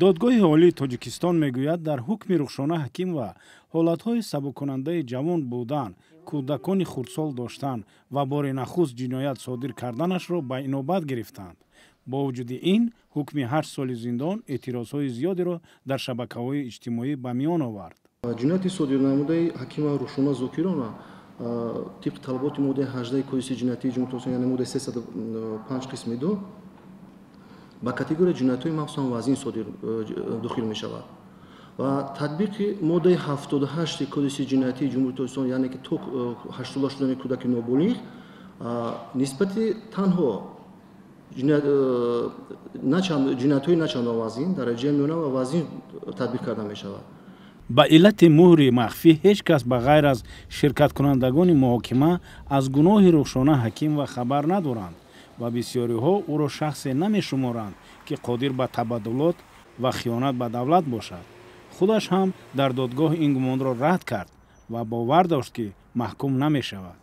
Додгоҳи Олии Тоҷикистон мегӯяд, дар ҳукми Рухшона Ҳакимова ҳолатҳои сабуккунандаи ҷавон будан, кӯдакони хурдсол доштан ва бори нахуст ҷиноят содир карданашро ба инобат гирифтанд. Бо вуҷуди ин, ҳукми 8 соли зиндон эътирозҳои зиёдеро дар шабакаҳои иҷтимоӣ ба миён овард. Ҷинояти содирнамудаи Ҳакимова Рухшона Зокирова тибқи талаботи моддаи 18 Кодекси ҷиноятии Ҷумҳурии Тоҷикистон, яъне моддаи 305 қисми 2, ба категорияи ҷиноятҳои махсусан вазин дохил мешавад ва татбиқи моддаи 78 Кодекси ҷиноятии Ҷумҳурии Тоҷикистон, яъне ки то 8сола шудани кӯдаки ноболиғ нисбати танҳо ҷиноятҳои начандон вазин, дараҷаи миёна ва вазин татбиқ карда мешавад. Ба иллати муҳри махфӣ ҳеҷ кас ба ғайр аз ширкаткунандагони муҳокима аз гуноҳи Рухшона Ҳакимова хабар надоранд ва бисёриҳо ӯро шахсе намешуморанд, ки қодир ба табаддулот ва хиёнат ба давлат бошад. Худаш ҳам дар додгоҳ ин гумонро рад кард ва бовар дошт, ки маҳкум намешавад.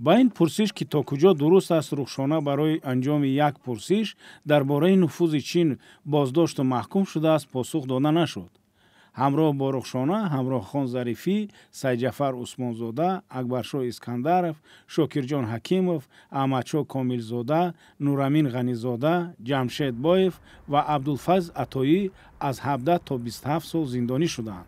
Ба ин пурсиш, ки то куҷо дуруст аст Рухшона барои анҷоми як пурсиш дар бораи нуфузи Чин боздошту маҳкум шудааст, посух дода нашуд. Ҳамроҳ бо Рухшона Ҳамроҳхон Зарифӣ, Сайҷафар Усмонзода, Акбаршоҳ Искандаров, Шокирҷон Ҳакимов, Аҳмадшоҳ Комилзода, Нурамин Ғанизода, Ҷамшед Боев ва Абдулфазл Атоӣ аз 17 то 27 сол зиндонӣ шуданд.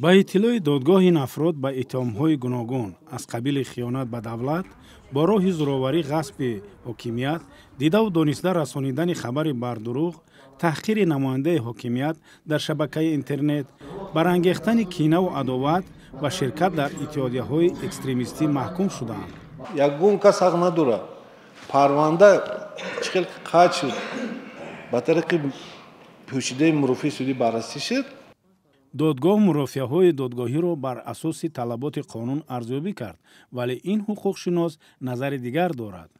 Ба иттилои додгоҳ, ин афрод ба иттиҳомҳои гуногун аз қабили хиёнат ба давлат, бо роҳи зӯроварӣ ғасби ҳокимият, дидаву дониста расонидани хабари бардурӯғ, таҳқири намояндаи ҳокимият дар шабакаи интернет, барангехтани кинаву адоват ва ширкат дар иттиҳодияҳои экстремистӣ маҳкум шуданд. Ягон кас ҳақ надорад. Парванда чӣ хел қайд шуд, ба тариқи пӯшидаи мурофиаи судӣ баррасӣ шуд. Додгоҳ мурофиаҳои додгоҳиро бар асоси талаботи қонун арзёбӣ кард, вале ин ҳуқуқшинос назари дигар дорад.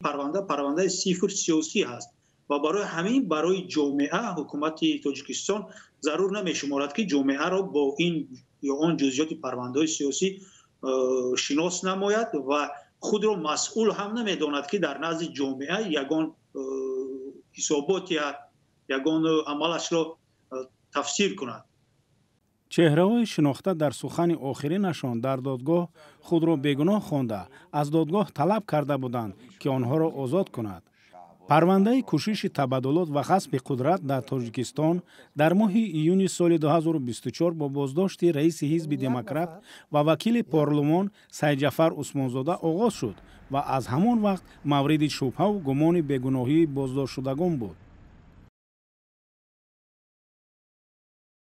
Парванда парвандаи сифр сиёсӣ ҳаст ва барои ҳамин барои ҷомеа ҳукумати Тоҷикистон зарур намешуморад, ки ҷомеаро бо ин ё он ҷузъиёти парвандаҳои сиёсӣ шинос намояд ва худро масъул ҳам намедонад, ки дар назди ҷомеа ягон ҳисобот, ягон амалашро тафсир кунад. Чеҳраҳои шинохта дар сухани охиринашон дар додгоҳ худро бегуноҳ хонда, аз додгоҳ талаб карда буданд, ки онҳоро озод кунад. Парвандаи кӯшиши табаддулот ва ғасби қудрат дар Тоҷикистон дар моҳи июни соли 2024 бо боздошти раиси Ҳизби Демократ ва вакили парлумон Сайҷафар Усмонзода оғоз шуд ва аз ҳамон вақт мавриди шубҳаву гумони бегуноҳии боздоштшудагон буд.